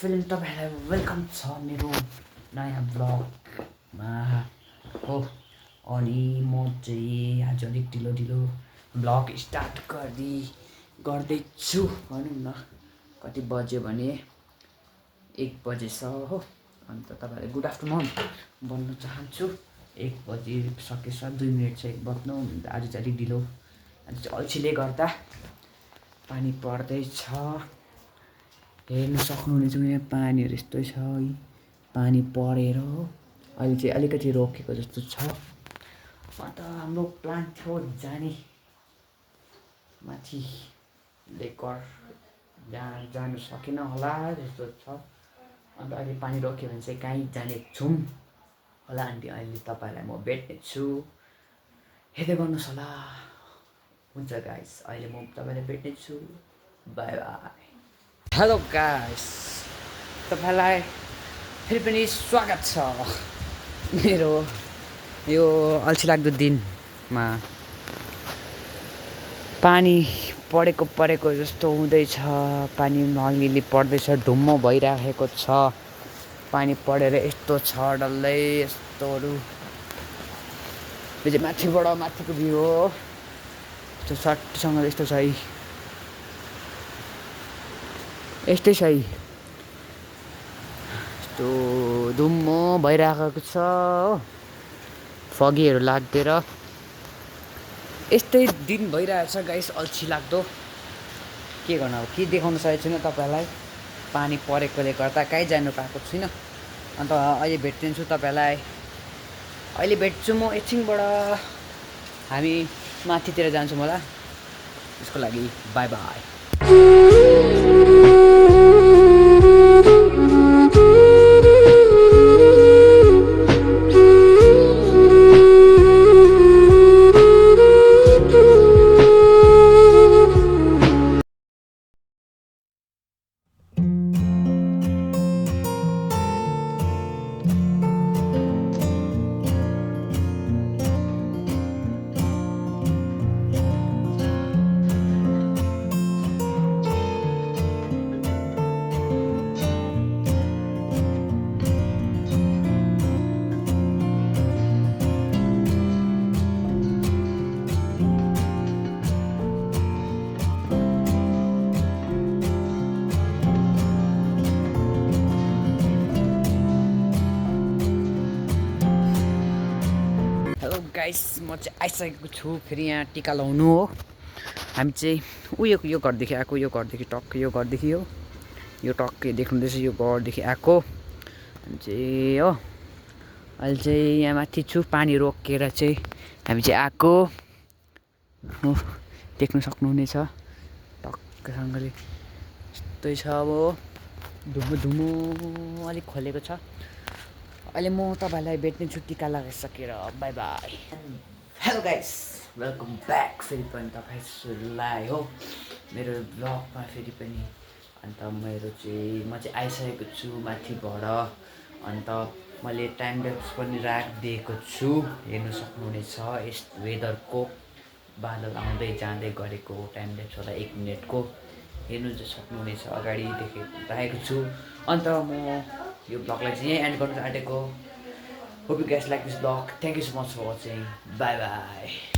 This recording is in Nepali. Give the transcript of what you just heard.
फेरि तपाईँहरूलाई वेलकम छ मेरो नयाँ ब्लगमा हो। अनि म चाहिँ आज अलिक ढिलो ब्लग स्टार्ट गर्दैछु भनौँ न। कति बज्यो भने 1 बजेछ हो। अन्त तपाईँलाई गुड आफ्टरनुन भन्न चाहन्छु। 1 बजिसकेछ, 2 मिनट छ 1 बज्नु। आज चाहिँ अलिक ढिलो, आज चाहिँ अल्छीले गर्दा। पानी पर्दैछ, हेर्नु सक्नुहुनेछ यहाँ पानीहरू यस्तो छ है। पानी परेर अहिले चाहिँ अलिकति रोकेको जस्तो छ। अन्त हाम्रो प्लान थियो जाने माथि लेकर, जहाँ जानु सकेन होला जस्तो छ। अन्त अहिले पानी रोक्यो भने चाहिँ कहीँ जाने छौँ होला। आन्टी अहिले तपाईँलाई म भेट्नेछु, हेर्दै गर्नुहोस् होला। हुन्छ गाइस, अहिले म तपाईँलाई भेट्नेछु। Bye bye. हेलो गाइस, तपाईँलाई फेरि पनि स्वागत छ मेरो यो अल्छी लाग्दो दिनमा। पानी परेको जस्तो हुँदैछ, पानी अलिअलि पर्दैछ, धुम्म भइराखेको छ। पानी परेर यस्तो छ डल्लै यस्तोहरू। यो चाहिँ माथिबाट माथिको भ्यू हो। यस्तो सट्टीसँग यस्तो छ है, यस्तै छ है। यस्तो धुम्म भइराखेको छ हो, फगीहरू लाग्देर यस्तै दिन भइरहेछ गाइस, अल्छी लाग्दो। के गर्नु अब, के देखाउन सकेको छुइनँ तपाईँलाई। पानी परेकोले गर्दा कहीँ जानु पाएको छुइनँ। अन्त अहिले भेट्दिन्छु तपाईँलाई। अहिले भेट्छु म एकछिनबाट, हामी माथितिर जान्छौँ होला। त्यसको लागि बाई बाई। हेलो गाइस, म चाहिँ आइसकेको छु फेरि यहाँ टिका लाउनु हो। हामी चाहिँ यो घरदेखि आएको, यो घरदेखि टक्कै यो घरदेखि यो टक्कै देख्नुहुँदैछ, यो घरदेखि आएको चाहिँ हो। अहिले चाहिँ यहाँ माथि छु, पानी रोकेर चाहिँ हामी चाहिँ आएको हो। देख्नु सक्नुहुनेछ टक्कैसँगले यस्तै छ। अब धुम्म अलिक खोलेको छ। अहिले म तपाईँलाई भेट्नेछु टिका लगाइसकेर। Bye bye. Hello guys, welcome back फेरि पनि तपाईँहरूलाई हो मेरो ब्लगमा फेरि पनि। अन्त म चाहिँ आइसकेको छु माथिबाट। अन्त मैले टाइम ल्याप्स पनि राखिदिएको छु, हेर्नु सक्नुहुनेछ। यस वेदरको बादल आउँदै जाँदै गरेको टाइम ल्याप्स होला 1 मिनटको, हेर्नु चाहिँ सक्नुहुनेछ। अगाडि राखेको छु। अन्त म यो ब्लगलाई चाहिँ यहीँ एन्ड गर्न आँटेको। Hope you guys like this vlog. Thank you so much for watching. Bye bye.